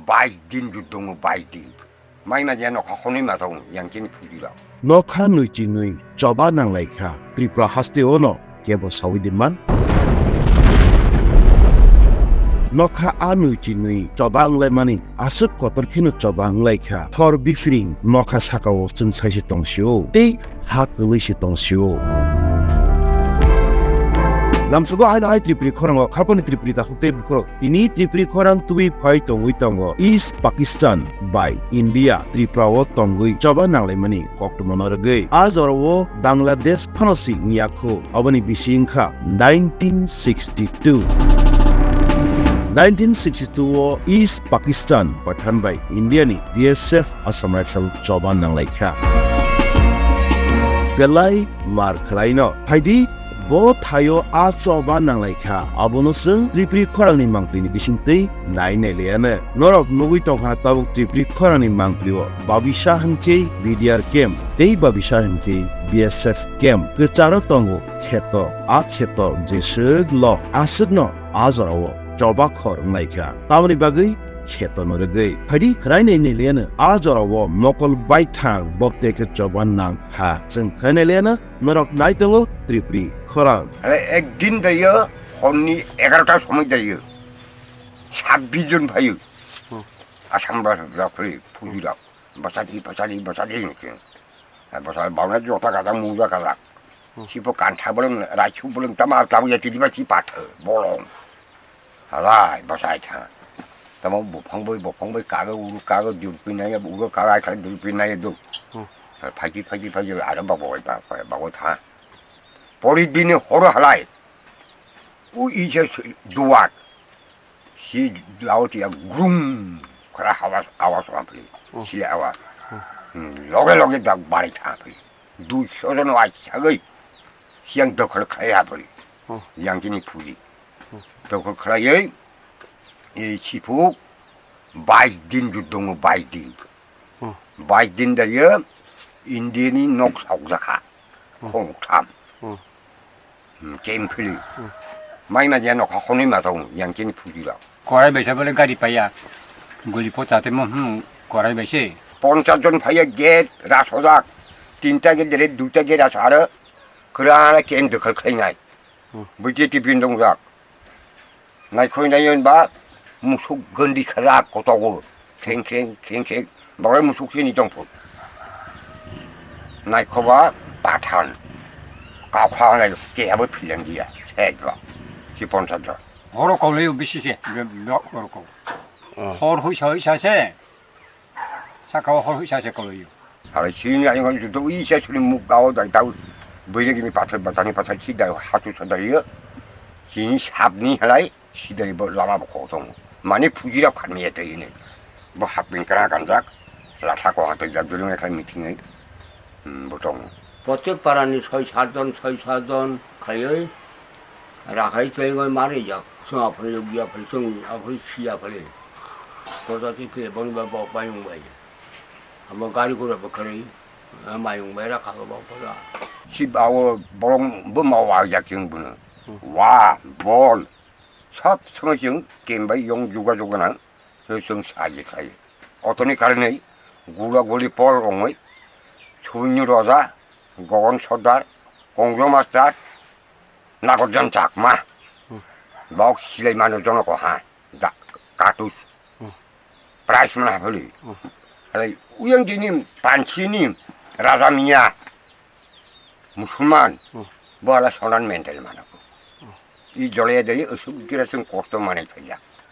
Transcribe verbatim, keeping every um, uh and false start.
Bais din juddo wngo, bais din. Mai ma je nokha khonwi ma tongo, yang chini phuji rok. Nokha nwi chinwi choba nang lai kha, Tripura haste o no kebo sawi di man. Nokha a nwi chinwi choba wng lai mani, aswk kotor kheno choba wng lai kha. Thor biphiring nokha saka o chwng sai se tong sio, tei ha kwlwi se tong sio. Lamsugo haino hai Tripuri khorang o khapani Tripuri takhuk tei bukhurok. Tini Tripuri khorang tubui phai tongwi tongo East Pakistan bai India Tripura o tongwi choba nanglaimani koktwma no rwgwi. A jora o Bangladesh phano si wngya kho, aboni bisi wngkha nineteen sixty-two. Nineteen sixty-two o East Pakistan Pathan bai India ni B S F Assam Rifle choba nanglai kha. Belai mar khlaino. Phaidi, bo thaio a choba nanglai kha. Abono chwng Tripuri khorangni mangpili ni bisingtwi nai nai liya no. Norok nugwi tongkha tabuk Tripuri khorangni mangpili o. Babisa hinkhe B D R camp, tei babisa hinkhe B S F camp. Kwcharo tongo kheto, a kheto jeswk lok, aswkno a jorao choba khor wnglai kha. Tamoni bagwi kheto no rwgwi. Phaidi, khwrai nai nai liya no a jorao mokol baithang bokte khe choba nang kha. Chwng khwrai nai liya no norok nai tongo Tripuri khorang. Are ek din dayo, horni egarota somoi dayo. Sabbish jon phayo. Hmm. Assam rok, rok, phuji rok. Bwsadi, bwsadi, bwsadi hinwi khe. Bwsa bauna jota kajak, muja kajak. Hmm. Sibo kantha bolong, raichu bolong, tama, tama ya tidi ba si patha, bolong. Halai, bwsai tha. Tamo buphang bai, buphang bai kago, uro kago, durpi nai, uro kago, ai kha durpi nai do. Hmm. Phaji, phaji, phaji, aro babo bai, ba, ba, babo tha. Pori dini horo halai. U isa duat. Si dao tiya grum khara hawas, awas ma phri. Hmm. Sile awas. Hmm. Hmm, loge loge dak bari tha phri. Dui sojon wai sagoi. Siang dokhol khlai ha phri. Hmm. Yang chini phuji. Hmm. Dokhol khlai ei, ei siphuk bais din juddo wngo, bais din. Hmm. Bais din dariyo India ni nok sauk jakha. Hmm. Khong tham. Hmm. Hmm, kem phili. Hmm. Mai ma je nokha khonwi ma tongo, yang chini phuji rok. Korai baisa bole gari paiya. Guli pochate mo, hmm, korai baise. Ponchas jon phaiya gate ras ojak. Tinta gate dere, duita gate ras aro. Kwrwngna kem dokhol khlainai. Hmm. Bui je tiffin dongjak. Naikhoi nai hwnba musuk gondi khajak kotogo. Kheng kheng, kheng kheng. Bagwi musuk sini tongphuru. Naikhoba pathan. Kakha nai kehabo philang dia. Sejba. Si ponchas jon. Horo koloi bisi khe. Be-, be-, horo kol. Oh. Hor huisa huisa se. Saka o hor huisa se koloi. Hala sini ayong judo isa suni muk gao dai dau. Bui je gini pathar batani pathar si dai hatu sadai yo. Sini sabni halai. Sidai bo lama bo kok tongo. Mani phuji rok khan miya tei hinwi. Bo hapin kra kanjak. Latha ko hatoi jak dulung ekha meeting ai. Hmm, bo tongo. Protek parani soi sat jon, soi sat jon khaioi. Rakhai chengoi mani jak. Sung aphri yog ya phri, sung aphri si aphri. Kota ti khe bon ba bo payung bai. Amo gari gura bo khari. Mayung bai rakha bo kota. Si ba o bolong bo ma wa jak cheng bono. Hmm. Wa, bol. Sob somoi chwng kem bai yong juga juga nang, tei chwng saji khlai. Otoni karinwi gula guli por wngwi Sunyu Roja, Gogon Sordar, Kongjo Master, Nagarjan Chakma. Hmm. Bok silai mano jonoko ha, da, katus. Hmm. Price mana hapeli. Hmm. Hai, uyang dini panchini Raja Miya. Musulman, hmm, bo ala sonan mental mana ko. Hmm. I jole deri usuk gira sung kosto manai phaiya.